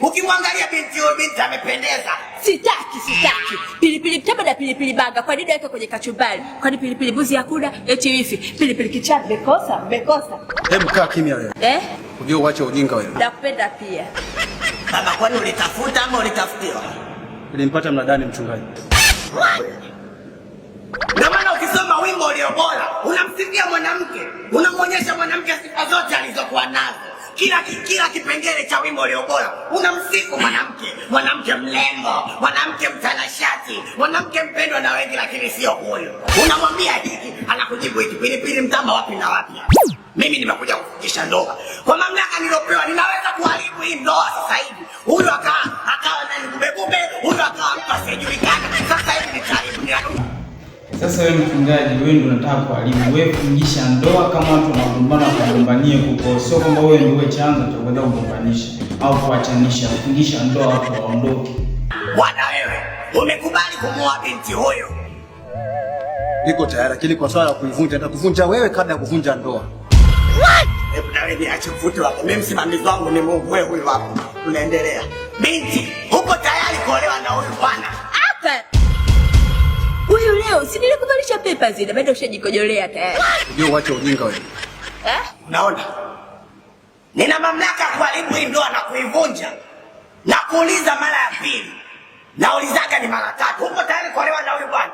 Ukimwangalia binti huyo, binti amependeza. Sitaki, sitaki. Pilipili mtama na pilipili manga. Kwa nini weka kwenye kachumbari? Kwani pilipili mbuzi hakuna? Eti wifi. Pilipili kichaa mmekosa, mmekosa. Hebu kaa kimya wewe. Eh? Ujue uache ujinga wewe. Nakupenda pia. Baba, kwani ulitafuta ama ulitafutiwa? Nilimpata mnadani, mchungaji. Ndio maana ukisoma wimbo ulio bora unamsifia mwanamke, unamwonyesha mwanamke sifa zote alizokuwa nazo. Kila kipengele cha wimbo ulio bora unamsifu mwanamke, mwanamke mrembo, mwanamke mtanashati, mwanamke mpendwa na wengi, lakini sio huyu. Unamwambia hiki, anakujibu hiki, pilipili mtama wapi na wapi. Mimi nimekuja kufikisha ndoa kwa mamlaka niliopewa, ninaweza kuharibu hii ndoa sasa hivi. Huyu akawa nani gubegube, huyu akawa mtu asiyejulikana. Sasa hivi nitaharibu ni Sasa wewe mchungaji, wewe ndio unataka kuharibu. Wewe fungisha ndoa, kama watu wanagombana wakagombanie huko, sio kwamba wewe ndio uwe chanzo cha kwenda kugombanisha au kuachanisha. Fungisha ndoa, watu waondoke. Bwana wewe, umekubali kumuoa binti huyu? Niko tayari, lakini kwa swala la kuivunja, nitakuvunja wewe kabla ya kuvunja ndoa. Hebu na wewe niache mvuto wako. Mimi msimamizi wangu ni Mungu, wewe huyu hapo. Tunaendelea. Binti, uko tayari kuolewa na huyu bwana? Hapa. Huyu leo si nilikuvalisha pepa zile, bado ushajikojolea tayari. Ujue uache ujinga wewe. Eh? Unaona? Nina mamlaka ya kuharibu hii ndoa na kuivunja. Na kuuliza mara ya pili. Naulizaga ni mara tatu. Uko tayari kuolewa na huyu bwana?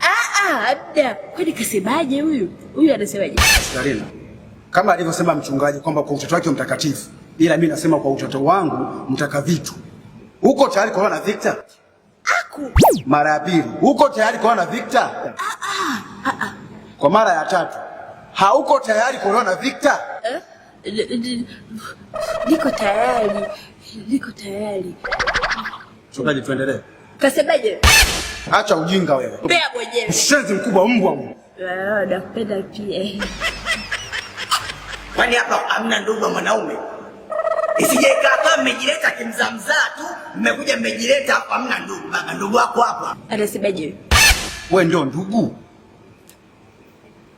Ah ah, Abda. Kwani kasemaje huyu? Huyu anasemaje? Karina, kama alivyosema mchungaji kwamba kwa utoto wake mtakatifu, ila mimi nasema kwa utoto wangu mtaka vitu. Uko tayari kuolewa na Victor? Aku. Mara ya pili, uko tayari kuolewa na Victor? Kwa mara ya tatu, hauko tayari kuolewa na Victor? Eh? Niko tayari. Niko tayari. Mchungaji, tuendelee. Kasemaje? Acha ujinga wewe. Pea mwenyewe. Mshenzi mkubwa, mbwa huyu. Ah, nakupenda pia. Kwani hapa hamna ndugu wa mwanaume? Isije ikawa kama mmejileta kimzamzaa tu, mmekuja mmejileta hapa, hamna ndugu. Baba, ndugu wako hapa. Anasemaje? Wewe ndio ndugu.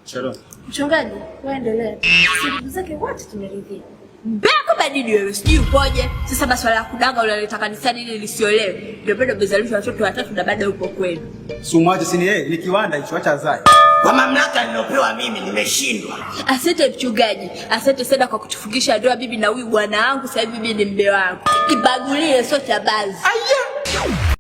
Shalom. Mchungaji, wewe endelea. Sisi ndugu zake wote tumeridhia. Mbea kama nini wewe, sijui upoje. Sasa maswala ya kudanga unaleta kanisani ili lisiolewe. Ndio bado umezalishwa watoto watatu na bado upo kwenu. Sumwache, si ni yeye, ni kiwanda hicho, acha azae. Kwa mamlaka niliyopewa mimi nimeshindwa. Asante mchungaji, asante sana kwa kutufungisha ndoa bibi na huyu bwana wangu. Sasa hivi bibi ni mume wangu. Kibagulie sio cha bazi. Aya.